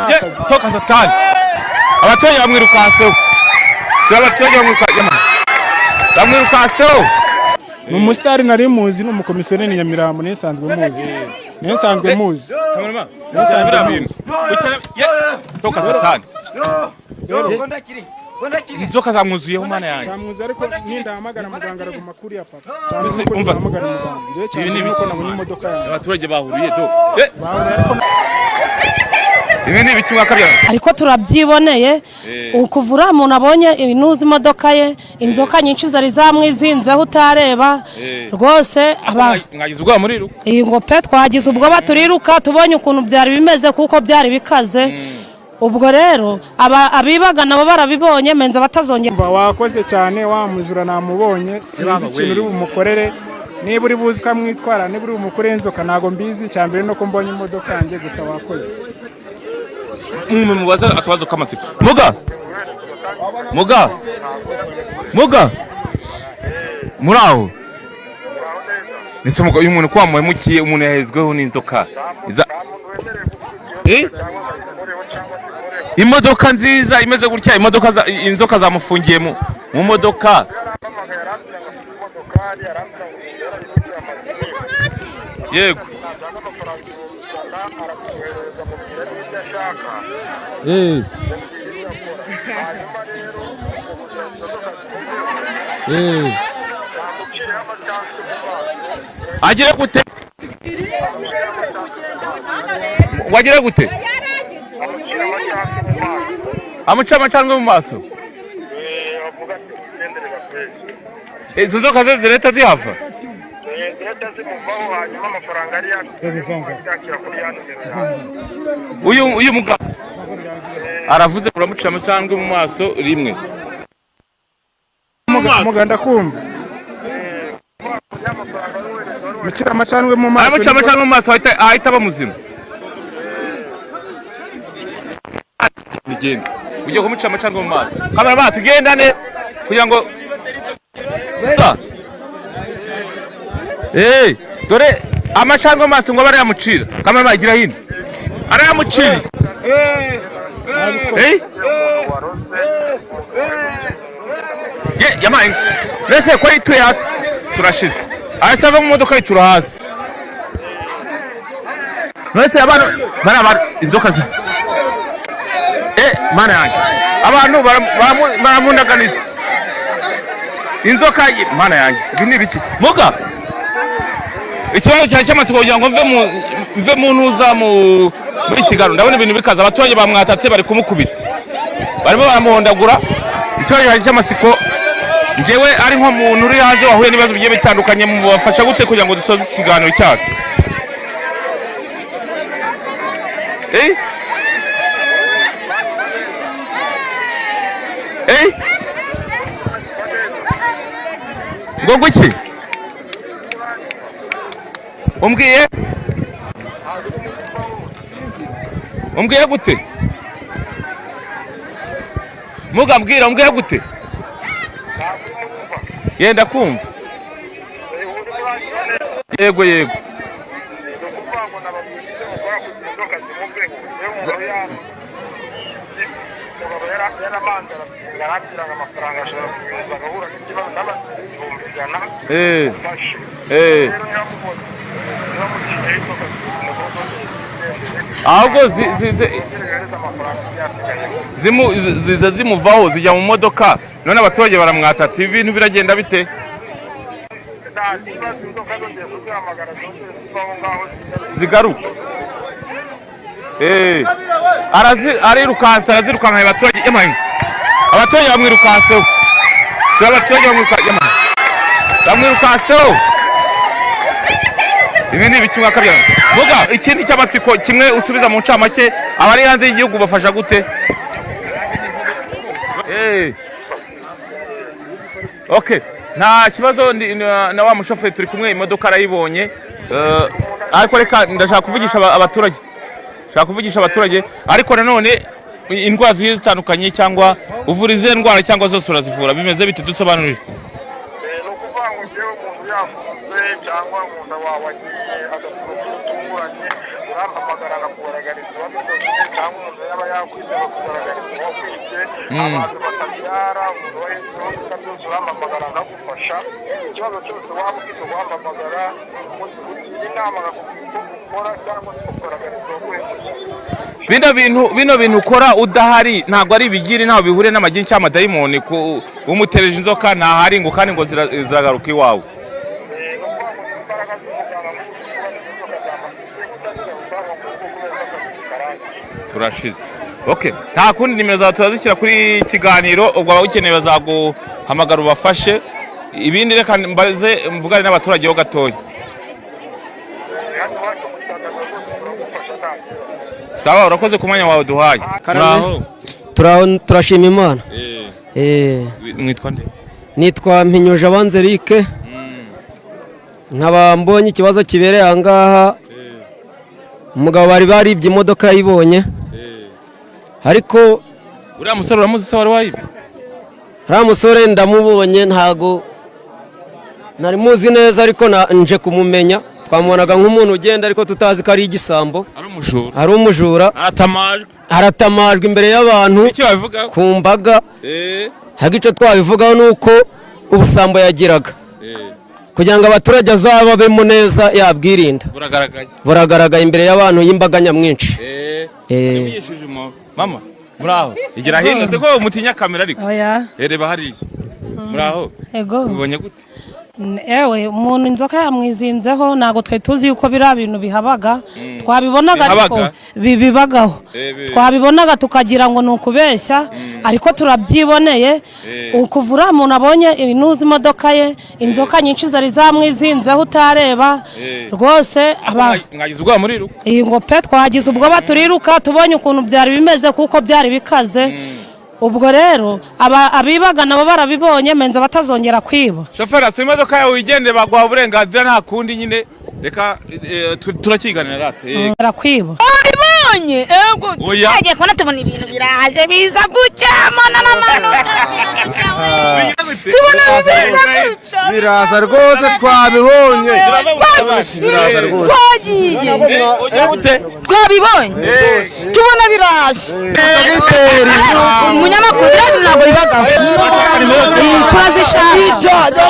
Ye, toka satani! Abaturage bamwirukanseho. Dore abaturage bamwirukanseho. Ni umusitari nari muzi, ni umukomisiyoneri Nyamirambo, niyo nsanzwe muzi, niyo nsanzwe muzi. Biriya bintu. Ye, toka satani! Inzoka zamwuzuyeho, mana yanjye! Zamwuze, ariko nindahamagara muganga araguma kuriya papa cyane. Ese, Nuko umva se. ndahamagara muganga njyewe cyane. Ibi ni Nuko ibiki? nabonye imodoka yanjye. Abaturage bahuriye do. Eh, Bahuriye ariko. Ibi ni ibiki mwakabyara? Ariko turabyiboneye ukuva uriya muntu abonye inuza imodoka ye, inzoka nyinshi zari zamwizinzeho utareba rwose aba. Mwagize ubwoba muriruka? Iyi ngo pe, twagize ubwoba turiruka tubonye ukuntu byari bimeze, kuko byari bikaze. Ubwo rero abibaga nabo barabibonye, menza batazongera. Umva, wakoze cyane, wa mujura namubonye. Sinzi ikintu uri bumukorere, niba uri buzi ukamwitwara, niba uri bumukorere inzoka, ntabwo mbizi. Icya mbere nuko mbonye imodoka yanjye gusa, wakoze. Mwe mubaza akabazo k'amatsiko. Muga, muga, muga, muri aho nese muga, uyu muntu ko wamuhemukiye, umuntu yahezweho n'inzoka? Eh? Imodoka nziza imeze gutya, imodoka inzoka zamufungiye mu modoka. Yego. Agire gute? Wagira gute? Amuca amacandwe mu maso? Izo nzoka ze zirahita zihava. Uyu mugabo aravuze, uramuca amacandwe mu maso rimwe. Muga, ndakumva, mukira amacandwe mu maso. Aramuca amacandwe mu maso, ahita aba muzima. Bigenda ugiye kumuca amacandwe mu maso. Kamera, tugendane kugira ngo. Eh, dore amacandwe mu maso ngo abe arayamucira. Kamera, igira hino, arayamucira. Eh, ye yamaye mbese ko yituye hasi, turashize. Ahise ava mu modoka yitura hasi. Mbese abantu bari abantu inzoka zi, eh, mana yanjye, abantu baramundaganiza inzoka mana yanjye, ibi ni ibiki? Muga, ikibazo cyane cy'amatsiko kugira ngo mve mu ntuza muri Kigali, ndabona ibintu bikaza, abaturage bamwatatse, bari kumukubita, barimo baramuhondagura. Ikibazo cyane cy'amatsiko, njyewe ari nk'umuntu uri hanze wahuye n'ibibazo bigiye bitandukanye, mubafasha gute kugira ngo dusoze ikiganiro cyacu? Eh? Eh? Ngo nguki? Umbwiye? Umbwiye gute? Muga, mbwira, umbwiye gute? Yenda kumva. Yego. Ahubwo ziza zimuvaho zijya mu modoka, none abaturage baramwatatse. Ibi bintu biragenda bite? Zigaruka. Arirukansa, arazirukanka abaturage, yamaye. Abaturage bamwirukanseho. Dore abaturage yamaye. Bamwirukanseho. Ibi ni ibiki mwakabyara? Muga, ikindi cy'amatsiko kimwe usubiza mu ncamake, abari hanze y'igihugu bafasha gute? Okay, nta kibazo. Na wa mushoferi turi kumwe, imodoka arayibonye. Ariko reka ndashaka kuvugisha abaturage. Shaka kuvugisha abaturage, ariko nanone indwara zigiye zitandukanye, cyangwa uvura izihe ndwara, cyangwa zose urazivura, bimeze bite? Dusobanurire. Ni ukuvuga ngo njyewe umuntu yafunze cyangwa umuntu wawe agiye agakora utunguranye, urampamagara akakugaragariza uwabikoze, cyangwa umuntu yaba yakwibye bakugaragariza uwakwibye, abantu batabyara, umuntu wahetse imodoka, byose urampamagara nkagufasha. Ikibazo cyose waba ufite uwampamagara, ugira inama nkakubwira uko ukora cyangwa se kugaragariza uwaguhemukiye. Bino bintu ukora udahari ntabwo ari ibigiri, ntaho bihuriye n'amagini cyangwa amadayimoni. Ku umutereje inzoka ntahari ngo kandi ngo ziragaruka iwawe. Ni ukuvuga ngo imbaraga z'umuganga muri kuba inzoka zamasize utazigaruka ngo kuko kubera ko akazi karangiye. Turashize. Okay, nta kundi, nimero zawe turazishyira kuri kiganiro, ubwo abagukeneye bazaguhamagara ubafashe. Ibindi reka mbaze mvugane n'abaturage ho gatoya. Hano iwacu mu Cyangano rwose turagufasha nta kibazo. Sawa, urakoze ku mwanya wawe duhaye. Muraho? Turashima Imana. Mwitwa nde? Nitwa Mpinyuje Abanze Eric, nkaba mbonye ikibazo kibereye aha ngaha. Umugabo bari baribye imodoka yayibonye, ariko Uriya musore uramuzi se wari wayibye? Uriya musore ndamubonye, ntago nari muzi neza, ariko nje kumumenya. Twamubonaga nk'umuntu ugenda, ariko tutazi ko ari igisambo. Ari umujura. Ari umujura. Aratamajwe. Aratamajwe imbere y'abantu. Icyo babivugaho? Ku mbaga. Ariko icyo twabivugaho ni uko ubusambo yagiraga kugira ngo abaturage azababemo neza yabwirinda. Buragaragaye. Buragaragaye imbere y'abantu y'imbaga nyamwinshi. Yishije mama, muraho? Igira hino se ko mutinya kamera ariko. Oya. Reba hariya. Muraho? Ego. Ubibonye gute? Ewe, umuntu inzoka yamwizinzeho, ntabwo twari tuzi yuko biriya bintu bihabaga. Twabibonaga ariko Bihabaga? bibagaho. Twabibonaga tukagira ngo ni ukubeshya, ariko turabyiboneye. Ukuva uriya muntu abonye inuza imodoka ye, inzoka nyinshi zari zamwizinzeho utareba rwose aba. Mwagize ubwoba muri rugo? Iyi ngo pe, twagize ubwoba turiruka tubonye ukuntu byari bimeze kuko byari bikaze. Ubwo rero abibaga nabo barabibonye, menza batazongera kwiba. Shoferi, asa imodoka yawe wigendere, baguha uburenganzira, nta kundi nyine. Reka turakiganira rate. Barakwiba. Wabibonye? Ego. Oya. Twagiye kubona tubona ibintu biraje biza gutya, mana n'amano. Tubona biza gutya. Biraza rwose, twabibonye, biraza rwose. Twagiye. Ujya gute? Twabibonye. Tubona biraje. Dogiteri. Umunyamakuru, biriya bintu ntabwo bibagaho. Turazishaka.